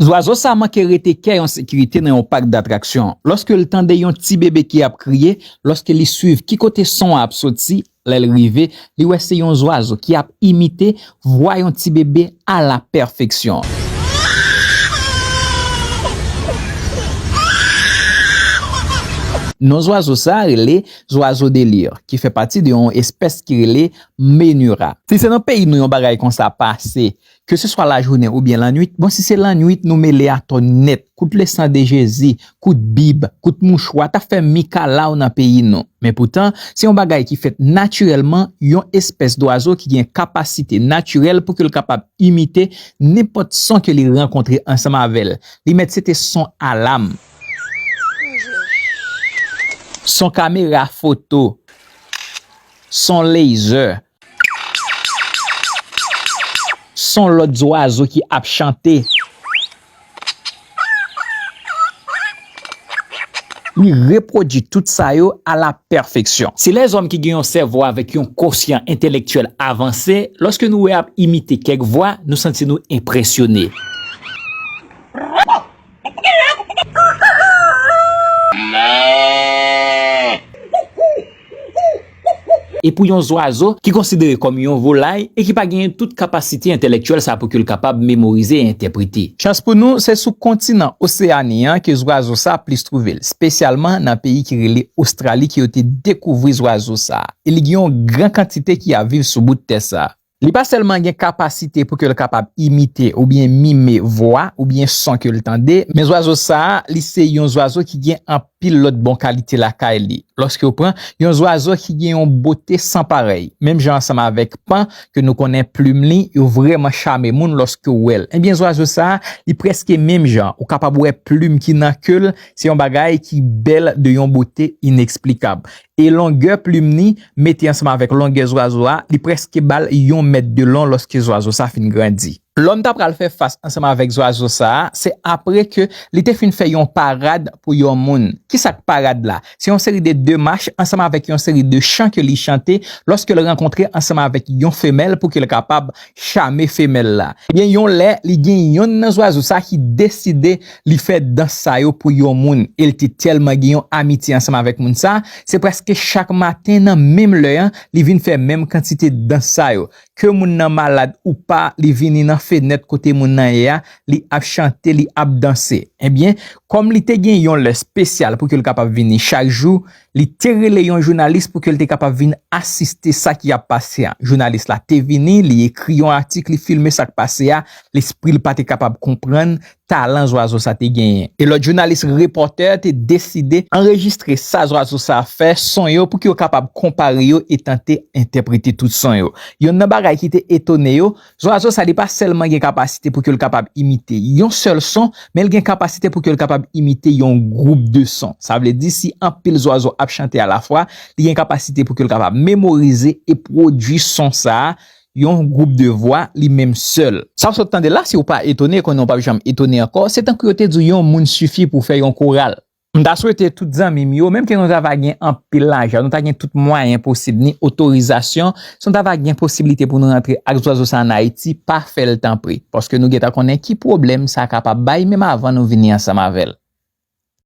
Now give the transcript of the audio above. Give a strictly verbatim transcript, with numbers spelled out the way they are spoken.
Zwazo sa manke rete kèy an sekirite nan yon pak datraksyon. Lòske l tande yon ti bebe ki ap kriye, lòske li swiv ki kote son an ap soti, lè l rive, li wè se yon zwazo ki ap imite vwa yon ti bebe a la pèfeksyon. Non zwazo sa a rele zwazo de lir, ki fè pati de yon espès ki rele menura. Si se nan peyi nou yon bagay konsa pase, ke se swa lajounen oubyen lannwit, bon, si se lannwit nou mele atò nèt, kout le san de Jezi, kout bib, kout mouchwa, t ap fè mikalaw nan peyi nou. Men poutan, se yon bagay ki fèt natirèlman, yon espès dwazo ki gen kapasite natirèl pou ke l kapab imite nenpòt son ke li rankontre ansanm avè l. Li mèt se te son alam, son kamera foto, son leyzè, son lòt zwazo ki ap chante. Li repwodui tout sa yo a la pèfeksyon. Se lèzòm ki gen yon sèvo avèk yon kosyan entelektyèl avanse, lòske nou wè ap imite kèk vwa, nou santi nou enpresyone. E pou yon zwazo ki konsidere kòm yon volay e ki pa genyen tout kapasite entelektyèl sa pou ke l kapab memorize e entèprete. Chans pou nou, se sou kontinan Oseyani an ke zwazo sa plis twouve l, espesyalman nan peyi ki rele Ostrali ke yo te dekouvri zwazo sa. E li gen yon gran kantite ki ap viv sou bout tè sa. Li pa sèlman gen kapasite pou ke l kapab imite oubyen mime vwa oubyen son ke l tande, men zwazo sa a, li se yon zwazo ki gen anpil lòt bon kalite lakay li. Lòske w pran yon zwazo ki gen yon bote san parèy, menm jan ansanm avèk pan ke nou konnen plim li, yo vrèman chame moun lòske w wè l. Ebyen, zwazo sa a, li prèske menm jan. Ou kapab wè plim ki nan ke l, se yon bagay ki bèl de yon bote ineksplikab. E longè plim ni, mete ansanm avèk longè zwazo a, li prèske ba l yon mèt de lon lòske zwazo sa fin grandi. Lòm ta pral fè fas ansanm avèk zwazo sa a, se apre ke li te fin fè yon parad pou yon moun. Kisa k parad la? Se yon seri de demach ansanm avèk yon seri de chan ke li chante lòske l rankontre ansanm avèk yon femèl pou ke l kapab chame femèl la. Ebyen, yon lè, li gen yonn nan zwazo sa ki deside li fè dans sa yo pou yon moun. E l te tèlman gen yon amitye ansanm avèk moun sa, se prèske chak maten nan menm lè an, li vin fè menm kantite dans sa yo. Ke moun nan malad ou pa, li vini nan fenèt kote moun nan ye a, li ap chante, li ap danse. Ebyen, kòm li te gen yon lè espesyal pou ke l kapab vini chak jou, li te rele yon jounalis pou ke l te kapab vin asiste sa ki ap pase a. Jounalis la te vini, li ekri yon atik, li filme sa k pase a, lespri l pa te kapab konprann talan zwazo sa te genyen. E lòt jounalis repòtè te deside anrejistre sa zwazo sa fè, son yo, pou ke yo kapab konpare yo e tante entèprete tout son yo. Yonn nan bagay ki te etone yo, zwazo sa li pa sèlman gen kapasite pou ke l kapab imite yon sèl son, men l gen kapasite pou ke l kapab imite yon gwoup de son. Sa vle di si anpil zwazo ap chante alafwa, li gen kapasite pou ke l kapab memorize e pwodui son sa a, yon gwoup de vwa, li menm sèl. Sa w sot tande la, si w pa etone, konnen w p ap janm etone ankò, se tankou yo te di w yon moun sifi pou fè yon koral. M ta swete tout zanmi m yo, menm ke nou ta va gen anpil lajan, nou ta gen tout mwayen posib, ni otorizasyon, si nou ta va gen posiblite pou nou rantre ak zwazo sa ann Ayiti, pa fè l tanpri, paske nou gentan konnen ki pwoblèm sa kapab bay menm avan nou vini ansanm avè l.